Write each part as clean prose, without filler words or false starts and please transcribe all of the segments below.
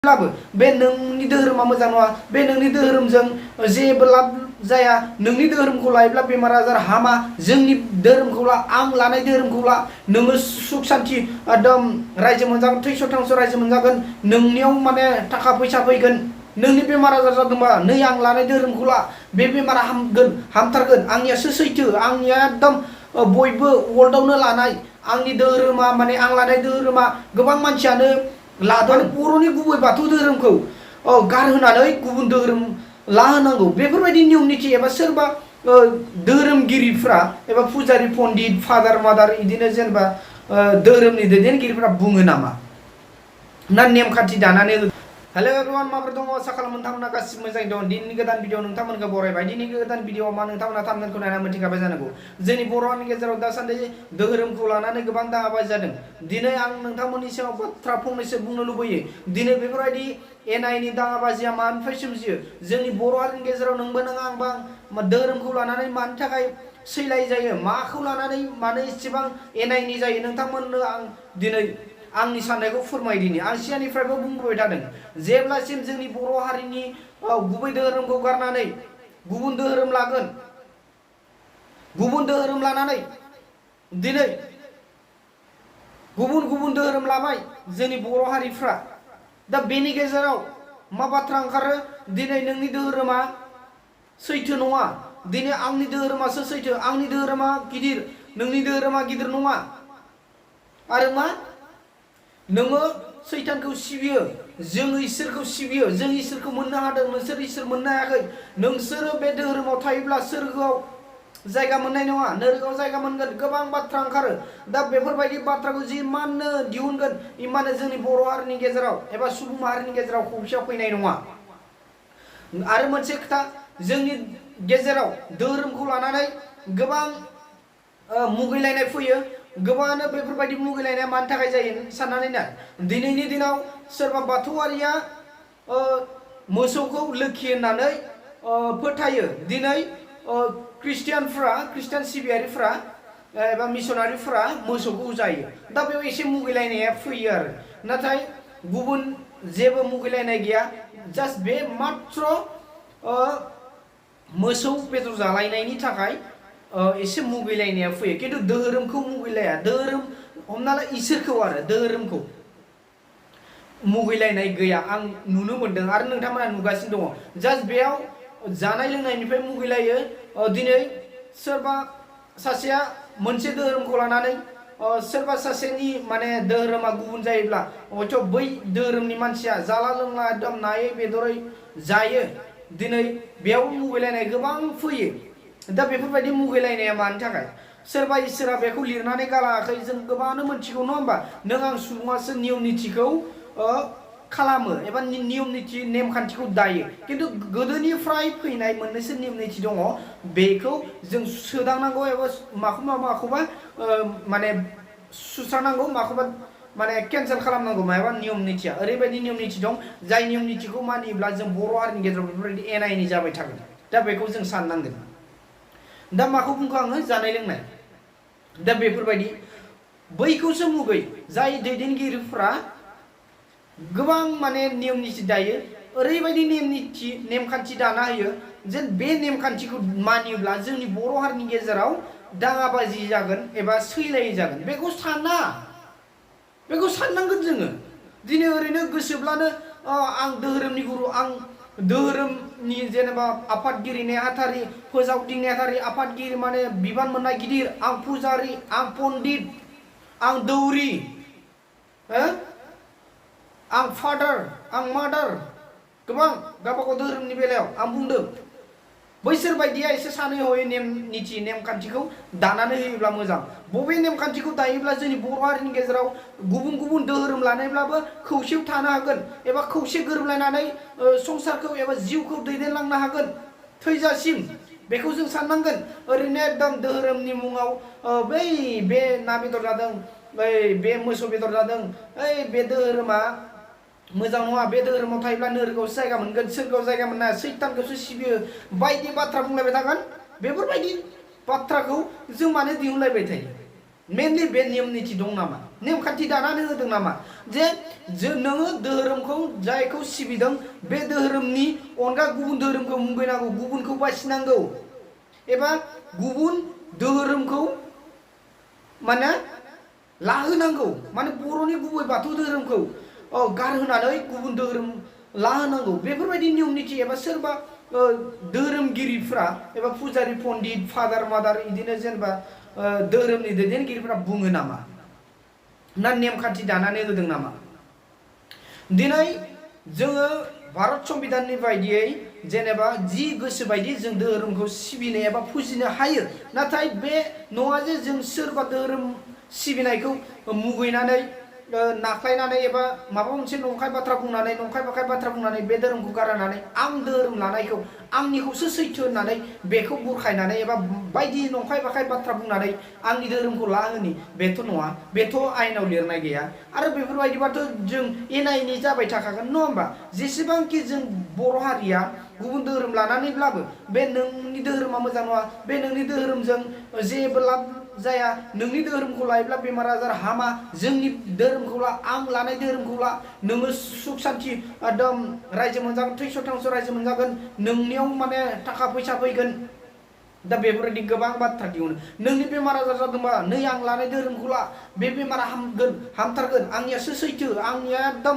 लाबो बे नोंनि धोरोमा मोजां नङा बे नोंनि धोरोमजों जेबो लाब जाया नोंनि धोरोमखौ लायोब्ला बेमार आजार हामा जोंनि धोरोमखौ ला आं लानाय धोरोमखौ ला नोङो सुख शान्ति एकदम रायजो मोनजागोन थैस' थांस' रायजो मोनजागोन नोंनियाव माने थाखा फैसा फैगोन नोंनि बेमार आजार जादोंबा नै आं लानाय धोरोमखौ ला बे बेमारा हामगोन हामथारगोन आंनियासो सैथो आंनिया एकदम बयबो वर्ल्डआवनो लानाय आंनि धोरोमा माने आं लानाय धोरोमा गोबां मानसियानो लादों बर'नि गुबै बाथौ धोरोमखौ गारहोनानै गुबुन धोरोम लाहोनांगौ बेफोरबायदि नियम निथि एबा सोरबा धोरोमगिरिफ्रा एबा फुजारि पण्डित फादार मादार इदिनो जेनेबा धोरोमनि दैदेनगिरिफ्रा बुङो नामा ना नेमखान्थि दानानै हेलो एभ्रिवान माबोरै दङ आसा खालामो नोंथांमोना गासिबो मोजाङै दं दिनैनि गोदान भिडिअ नोंथांमोनखौ बरायबाय दिनैनि गोदान भिडिअआव मा नोंथांमोना थामनेलखौ नायना मिथिखाबाय जानांगौ जोंनि बर' हारिनि गेजेराव दासान्दि धोरोमखौ लानानै गोबां दाङाबाजि जादों दिनै आं नोंथांमोननि सिगाङाव बाथ्रा फंनैसो बुंनो लुबैयो दिनै बेफोरबायदि एनायनि दाङाबाजिया मानिफ्राय सोमजियो जोंनि बर' हारिनि गेजेराव नोंबो नों आंबा धोरोमखौ लानानै मानि थाखाय सैलाय जायो माखौ लानानै मानो इसेबां एनायनि जायो नोंथांमोननो आं दिनै आंनि साननायखौ फोरमायदिनि आं सिगांनिफ्रायबो बुंबोबाय थादों जेब्लासिम जोंनि बर' हारिनि गुबै धोरोमखौ गारनानै गुबुन धोरोम लागोन गुबुन धोरोम लानानै दिनै गुबुन गुबुन धोरोम लाबाय जोंनि बर' हारिफ्रा दा बेनि गेजेराव मा बाथ्रा ओंखारो दिनै नोंनि धोरोमा सैथो नङा दिनै आंनि धोरोमासो सैथो आंनि धोरोमा गिदिर नोंनि धोरोमा गिदिर नङा आरो मा नोङो सैतानखौ सिबियो जों इसोरखौ सिबियो जों इसोरखौ मोननो हादों नोंसोर इसोर मोननो हायाखै नोंसोरो बे धोरोमाव थायोब्ला सोरगोआव जायगा मोननाय नङा नोरगोआव जायगा मोनगोन गोबां बाथ्रा ओंखारो दा बेफोरबायदि बाथ्राखौ जिमाननो दिहुनगोन इमाननो जोंनि बर' हारिनि गेजेराव एबा सुबुं माहारिनि गेजेराव खौसेयाव फैनाय नङा आरो मोनसे खोथा जोंनि गेजेराव धोरोमखौ लानानै गोबां मुगैलायनाय फैयो गोबाङानो बेफोरबायदि मुगैलायनाया मानि थाखाय जायो साननानै नाय दिनैनि दिनाव सोरबा बाथौआरिया मोसौखौ लोखि होननानै फोथायो दिनै ख्रिस्टियान सिबियारिफ्रा एबा मिशनारिफ्रा मोसौखौ जायो दा बेयाव एसे मुगैलायनाया फैयो आरो नाथाय गुबुन जेबो मुगैलायनाय गैया जास्ट बे मात्र मोसौ बेदर जालायनायनि थाखाय एसे मुगैलायनाया फैयो खिन्थु धोरोमखौ मुगैलाया धोरोम हमना ला इसोरखौ आरो धोरोमखौ मुगैलायनाय गैया आं नुनो मोनदों आरो नोंथांमोना नुगासिनो दङ जास्ट बेयाव जानाय लोंनायनिफ्राय मुगैलायो दिनै सोरबा सासेया मोनसे धोरोमखौ लानानै सोरबा सासेनि माने धोरोमा गुबुन जायोब्ला हयथ' बै धोरोमनि मानसिया जाला लोंला एकदम नायै बेदरै जायो दिनै बेयाव मुगैलायनाय गोबां फैयो दा बेफोरबायदि मुगैलायनाया मानि थाखाय सोरबा इसोरा बेखौ लिरनानै गालाङाखै जों गोबाङानो मोनथिगौ नङा होमबा नों आं सुबुङासो नियम निथिखौ खालामो एबा नियम निथि नेमखान्थिखौ दायो खिन्थु गोदोनिफ्राय फैनाय मोननैसो नियम निथि दङ बेखौ जों सोदांनांगौ एबा माखौबा माखौबा माने सुस्रांनांगौ माखौबा माने केन्सेल खालामनांगौ माबा नियम निथिया ओरैबायदि नियम निथि दं जाय नियम निथिखौ मानियोब्ला जों बर' हारिनि गेजेराव बेफोरबायदि एना एनि जाबाय थागोन दा बेखौ जों साननांगोन दा माखौ बुंखो आङो जानाय लोंनाय दा बेफोरबायदि बैखौसो मुगै जाय दैदेनगिरिफ्रा गोबां माने नियम निथि दायो ओरैबायदि नेमखान्थि दाना होयो जेन बे नेमखान्थिखौ मानियोब्ला जोंनि बर' हारिनि गेजेराव दाङाबाजि जागोन एबा सैलायै जागोन बेखौ साननांगोन जोङो दिनै ओरैनो गोसोब्लानो आं धोरोमनि गुरु आं धोरोमनि जेनेबा आफादगिरि नेहाथारि फोसावदिं नेहाथारि आफादगिरि माने बिबान मोननाय गिदिर आं फुजारि आं पण्डित आं दौरि आं फादार आं मादार गोबां गावबागाव धोरोमनि बेलायाव आं बुंदों बैसोर बायदिया एसे सानै हयै नेम निथि नेमखान्थिखौ दानानै होयोब्ला मोजां बबे नेमखान्थिखौ दायोब्ला जोंनि बर' हारिनि गेजेराव गुबुन गुबुन धोरोम लानायब्लाबो खौसेयाव थानो हागोन एबा खौसे गोरोबलायनानै संसारखौ एबा जिउखौ दैदेनलांनो हागोन थैजासिम बेखौ जों साननांगोन ओरैनो एकदम धोरोमनि मुङाव बै बे ना बेदर जादों बे मोसौ बेदर जादों बे धोरोमा मोजां नङा बे धोरोमाव थायोब्ला नोरगोआवसो जायगा मोनगोन सोरगोआव जायगा मोना सैतानखौसो सिबियो बायदि बाथ्रा बुंलायबाय थागोन बेफोरबायदि बाथ्राखौ जों मानो दिहुनलायबाय थायो मेनलि बे नियम निथि दं नामा नेमखान्थि दानानै होदों नामा जे नोङो धोरोमखौ जायखौ सिबिदों बे धोरोमनि अनगा गुबुन धोरोमखौ मुगैनांगौ गुबुनखौ बासिनांगौ एबा गुबुन धोरोमखौ माने लाहोनांगौ माने बर'नि गुबै बाथौ धोरोमखौ गारहोनानै गुबुन धोरोम लाहोनांगौ बेफोरबायदि नियम निथि एबा सोरबा धोरोमगिरिफ्रा एबा फुजारि पण्डित फादार मादार इदिनो जेनेबा धोरोमनि दैदेनगिरिफ्रा बुङो नामा ना नेमखान्थि दानानै होदों नामा दिनै जोङो भारत संबिधाननि बायदियै जेनेबा जि गोसो बायदि जों धोरोमखौ सिबिनो एबा फुजिनो हायो नाथाय बे नङा जे जों सोरबा धोरोम सिबिनायखौ मुगैनानै नाख्लायनानै एबा माबा मोनसे नंखाय बाथ्रा बुंनानै नंखाय बाखाय बाथ्रा बुंनानै बे धोरोमखौ गारनानै आं धोरोम लानायखौ आंनिखौसो सैथो होननानै बेखौ बुरखायनानै एबा बायदि नंखाय बाखाय बाथ्रा बुंनानै आंनि धोरोमखौ लाहोनि बेथ' नङा बेथ' आयेनाव लिरनाय गैया आरो बेफोरबायदिबाथ' जों एना एनि जाबाय थाखागोन नङा होमबा जेसेबांखि जों बर' हारिया गुबुन धोरोम लानानैब्लाबो बे नोंनि धोरोमा मोजां नङा बे नोंनि धोरोमजों जेबो लाब जाया नोंनि धोरोमखौ लायोब्ला बेमार आजार हामा जोंनि धोरोमखौ ला आं लानाय धोरोमखौ ला नोङो सुख सान्थि एकदम रायजो मोनजागोन थैस' थांस' रायजो मोनजागोन नोंनियाव माने थाखा फैसा फैगोन दा बेफोरबायदि गोबां बाथ्रा दिहुनो नोंनि बेमार आजार जादोंबा नै आं लानाय धोरोमखौ ला बे बेमारा हामगोन हामथारगोन आंनियासो सैथो आंनिया एकदम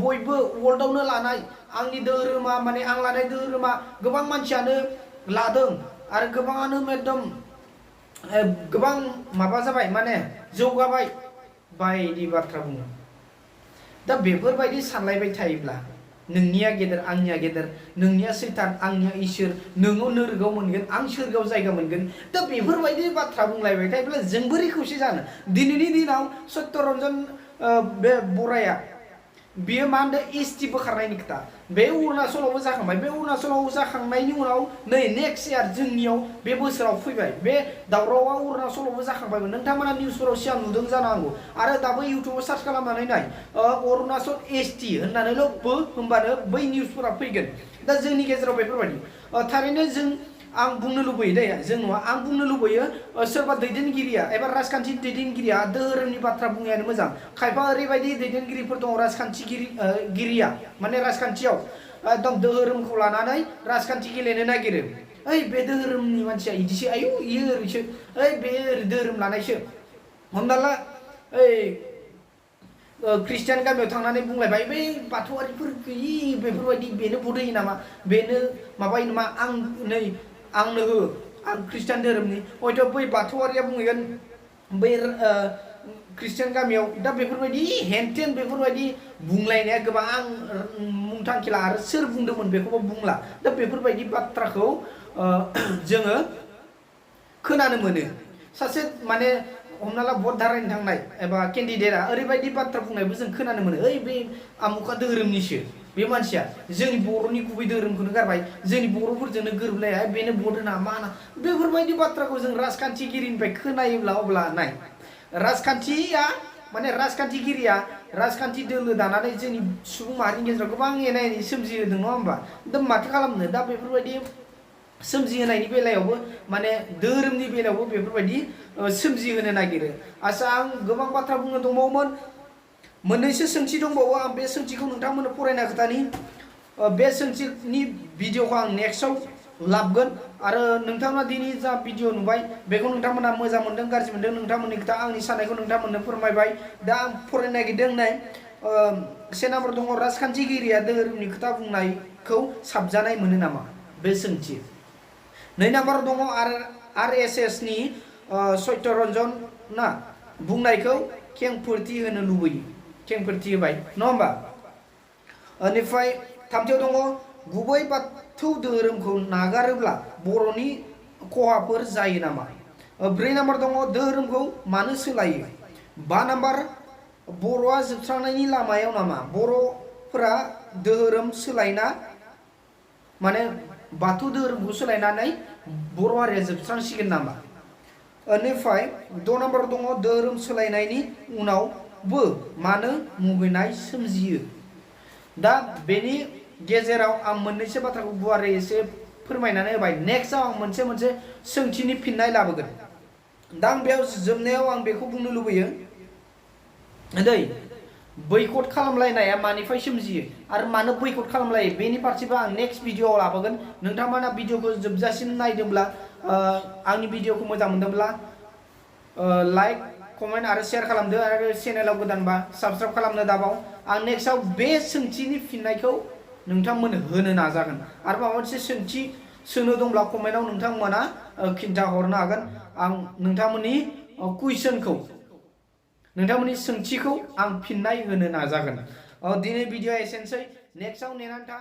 बयबो वर्ल्डआवनो लानाय आंनि धोरोमा माने आं लानाय धोरोमा गोबां मानसियानो लादों आरो गोबाङानो एकदम गोबां माबा जाबाय माने जौगाबाय बायदि बाथ्रा बुङो दा बेफोरबायदि सानलायबाय थायोब्ला नोंनिया गेदेर आंनिया गेदेर नोंनिया सैतान आंनिया इसोर नोङो नोरगआव मोनगोन आं सोरगोआव जायगा मोनगोन दा बेफोरबायदि बाथ्रा बुंलायबाय थायोब्ला जों बोरै खौसे जानो दिनैनि दिनाव सत्यरन्जन बे बराया बियो मा होनदों एसटि बोखारनायनि खोथा बे अरुणाचलावबो जाखांबाय बे अरुणाचलाव जाखांनायनि उनाव नै नेक्स्ट इयार जोंनियाव बे बोसोराव फैबाय बे दावरावआ अरुणाचलावबो जाखांबायमोन नोंथांमोना निउसफोराव सिगां नुदों जानो हागौ आरो दाबो इउटुबाव सार्च खालामनानै नाय अरुणाचल एसटि होननानैल' होनबानो बै निउसफोरा फैगोन दा जोंनि गेजेराव बेफोरबायदि थारैनो जों आं बुंनो लुबैयो दे जों नङा आं बुंनो लुबैयो सोरबा दैदेनगिरिया एबा राजखान्थि दैदेनगिरिया धोरोमनि बाथ्रा बुंनायानो मोजां खायफा ओरैबायदि दैदेनगिरिफोर दङ राजखान्थिगिरिया माने राजखान्थियाव एकदम धोरोमखौ लानानै राजखान्थि गेलेनो नागिरो ओइ बे धोरोमनि मानसिया इदिसो आयु इयो ओरैसो ओइ बे धोरोम लानायसो हमना ला ओइ ख्रिस्टियान गामियाव थांनानै बुंलायबाय बै बाथौआरिफोर गैयि बेफोरबायदि बेनो बुद होयो नामा बेनो माबायो नामा आं नै आंनो हो आं ख्रिस्टियान धोरोमनि हयथ' बै बाथौआरिया बुंहैगोन बै ख्रिस्टियान गामियाव दा बेफोरबायदि हेनटेन बेफोरबायदि बुंलायनाया गोबां आं मुं थांखिला आरो सोर बुंदोंमोन बेखौबो बुंला दा बेफोरबायदि बाथ्राखौ जोङो खोनानो मोनो सासे माने हमना ला भट धारायनो थांनाय एबा केन्डिडेटआ ओरैबायदि बाथ्रा बुंनायबो जों खोनानो मोनो ओइ बे आमुखा धोरोमनिसो बे मानसिया जोंनि बर'नि गुबै धोरोमखौनो गारबाय जोंनि बर'फोरजोंनो गोरोबलाया बेनो भट होना मा होना बेफोरबायदि बाथ्राखौ जों राजखान्थिगिरिनिफ्राय खोनायोब्ला अब्ला नाय राजखान्थिया माने राजखान्थिगिरिया राजखान्थि दोलो दानानै जोंनि सुबुं माहारिनि गेजेराव गोबां एना एनि सोमजिहोदों नङा होमबा दा माथो खालामनो दा बेफोरबायदि सोमजिहोनायनि बेलायावबो माने धोरोमनि बेलायावबो बेफोरबायदि सोमजिहोनो नागिरो आसा आं गोबां बाथ्रा बुंनो दंबावोमोन मोननैसो सोंथि दंबावो आं बे सोंथिखौ नोंथांमोननो फरायना खोथानि बे सोंथिनि भिडिअखौ आं नेक्स्टआव लाबगोन आरो नोंथांमोना दिनै जा भिडिअ नुबाय बेखौ नोंथांमोना मोजां मोनदों गाज्रि मोनदों नोंथांमोननि खोथा आंनि साननायखौ नोंथांमोननो फोरमायबाय दा आं फरायनो नागिरदों नाय से नाम्बार दङ राजखान्थिगिरिया धोरोमनि खोथा बुंनायखौ साबजानाय मोनो नामा बे सोंथि नै नाम्बार दङ RSS नि सत्यरन्जना बुंनायखौ खेंफोरथि होनो लुबैयो खेंफोरथि होबाय नङा होमबा बेनिफ्राय थामथियाव दङ गुबै बाथौ धोरोमखौ नागारोब्ला बर'नि खहाफोर जायो नामा 4 नाम्बार दङ धोरोमखौ मानो सोलायो 5 नाम्बार बर'आ जोबस्रांनायनि लामायाव नामा बर'फोरा धोरोम सोलायना माने बाथौ धोरोमखौ सोलायनानै बर' हारिया जोबस्रांसिगोन नामा बेनिफ्राय 6 नाम्बार दङ धोरोम सोलायनायनि उनावबो मानो मुगैनाय सोमजियो दा बेनि गेजेराव आं मोननैसो बाथ्राखौ गुवारै एसे फोरमायनानै होबाय नेक्स्टआव आं मोनसे सोंथिनि फिननाय लाबोगोन दा आं बेयाव जोबनायाव आं बेखौ बुंनो लुबैयो दै बैकट खालामलायनाया मानिफ्राय सोमजियो आरो मानो बैकट खालामलायो बेनि फारसेबो आं नेक्स्ट भिडिअआव लाबोगोन। नोंथांमोना भिडिअखौ जोबजासिम नायदोंब्ला आंनि भिडिअखौ मोजां मोनदोंब्ला लाइक कमेन्ट आरो शेयार खालामदो आरो चेनेलाव गोदानबा साबस्क्राइब खालामनो दाबाव। आं नेक्स्टआव बे सोंथिनि फिननायखौ नोंथांमोन होनो नाजागोन आरो माबा मोनसे सोंथि सोंनो दंब्ला कमेन्टआव नोंथांमोना खिन्थाहरनो हागोन। आं नोंथांमोननि कुइसनखौ नोंथांमोननि सोंथिखौ आं फिननाय होनो नाजागोन। दिनै भिडिअआ एसेनोसै नेक्स्टआव नेनानै था।